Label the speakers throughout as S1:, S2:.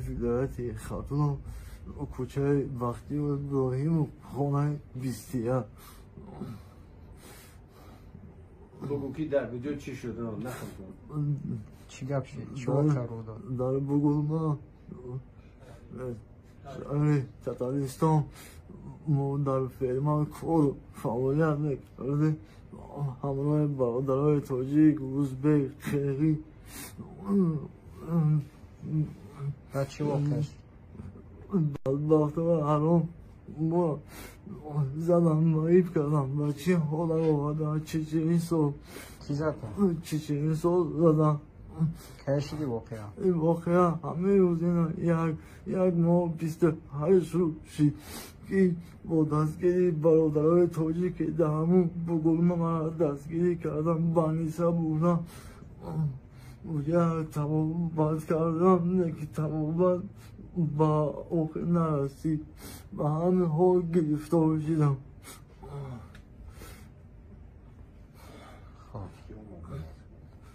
S1: Вилояти Хатлон, кӯчаи Бахтиёр Иброҳимов, хонаи 21.
S2: Бугӯ ки дар куҷо чӣ шуд? Нақл кун.
S3: Чӣ гап шуд? Чӣ воқеа рӯ дод?
S1: Дар Бугулма, шаҳри Татаристон, мо дар ферма кору фаъолият мекардем ҳамроҳи бародарои тоҷик, узбек, қирғиз.
S3: Баъд чӣ воқеа шуд?
S1: Бадбахтона ҳаром мо задам, маиб кардам. Ба чӣ ҳолат овардан? Чеченисо.
S3: Кӣ задам?
S1: Чеченисо задам.
S3: Кай шуди воқеа?
S1: Ин воқеа ҳамин рӯз, ина як моҳ 28 рӯз шид, ки бо дастгирии бародарои тоҷик, ки дар ҳамун Бугулма маро дастгирӣ кардам, баниса бурдам, як табобат кардам, ки табобат ба охир нарасид. Ба ҳамин ҳол гирифтор шудам.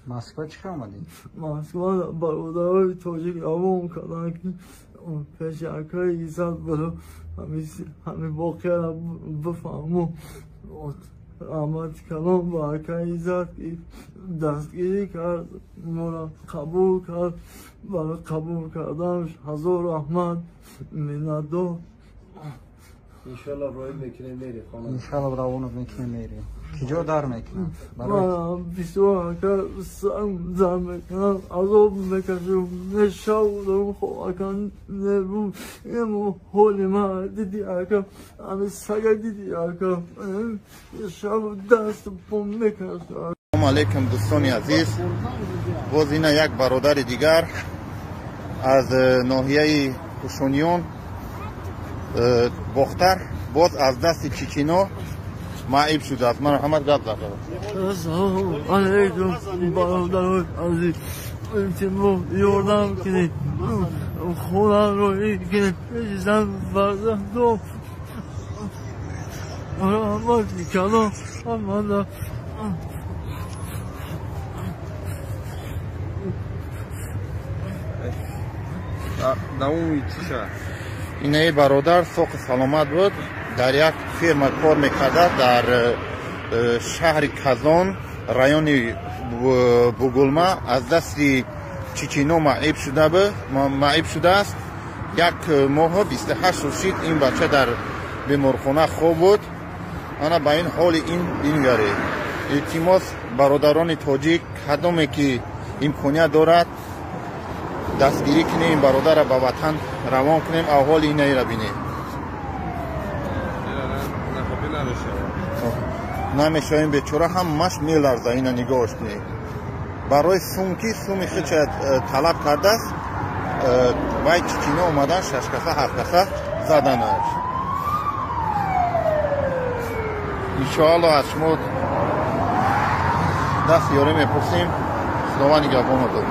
S3: Москва чӣ хел омадӣ?
S1: Москва бародарои тоҷик равон карданд, ки пеши акаи Иззат буду, ҳамин воқеаро бифаҳму. Раҳмати калом ба акаи Иззат, ки дастгирӣ кард, моро қабул кард. Барои қабул карданаш ҳазор раҳмат, миннатдор.
S2: Иншалло роҳӣ мекунем, мерем хона.
S3: Иншалло равонат мекунем, мерем. Киҷо дар мекунам?
S1: Бисёр ака сарм дар мекунам, азоб мекашам, не шав дорам, хоб ака, не рӯз. Инмо ҳоли ман диди ака, ҳами сага диди ака, шаб даст пом мекашам.
S4: Салому алейкум, дӯстони азиз. Боз ина як бародари дигар аз ноҳияи Кушониён, Бохтар, боз аз дасти чечино маиб шудааст. Марҳамат, гап зад.
S1: Ассалому алейкум, бародарои азиз. Илтимос, ёрдам кунед, хонамро кунед, пеши зан фарзандом. Раҳмати калом ҳамада.
S2: Давоми чӣ шуд?
S4: Инаи бародар соқи саломат буд, дар як фирма кор мекарда дар шаҳри Казон, райони Бугулма, аз дасти чечино маиб шудааст. Як моҳу 28 рӯз шид ин бача дар беморхона хоб буд. Ана ба ин ҳоли ин бингаред. Илтимос, бародарони тоҷик, кадоме ки имконият дорад, дастгирӣ кунем, ин бародарро ба ватан равон кунем. Аҳволи инаиро бинед. Намешавем, бечора ҳамаш меларза. Ина нигоҳш кунед. Барои сум, ки суми хича талаб кардааст, вай чечино омадан, шашкаса, ҳафткаса заданаш. Иншоалло аз шумо даст ёрӣ мепурсем. Худованд нигаҳбонатон.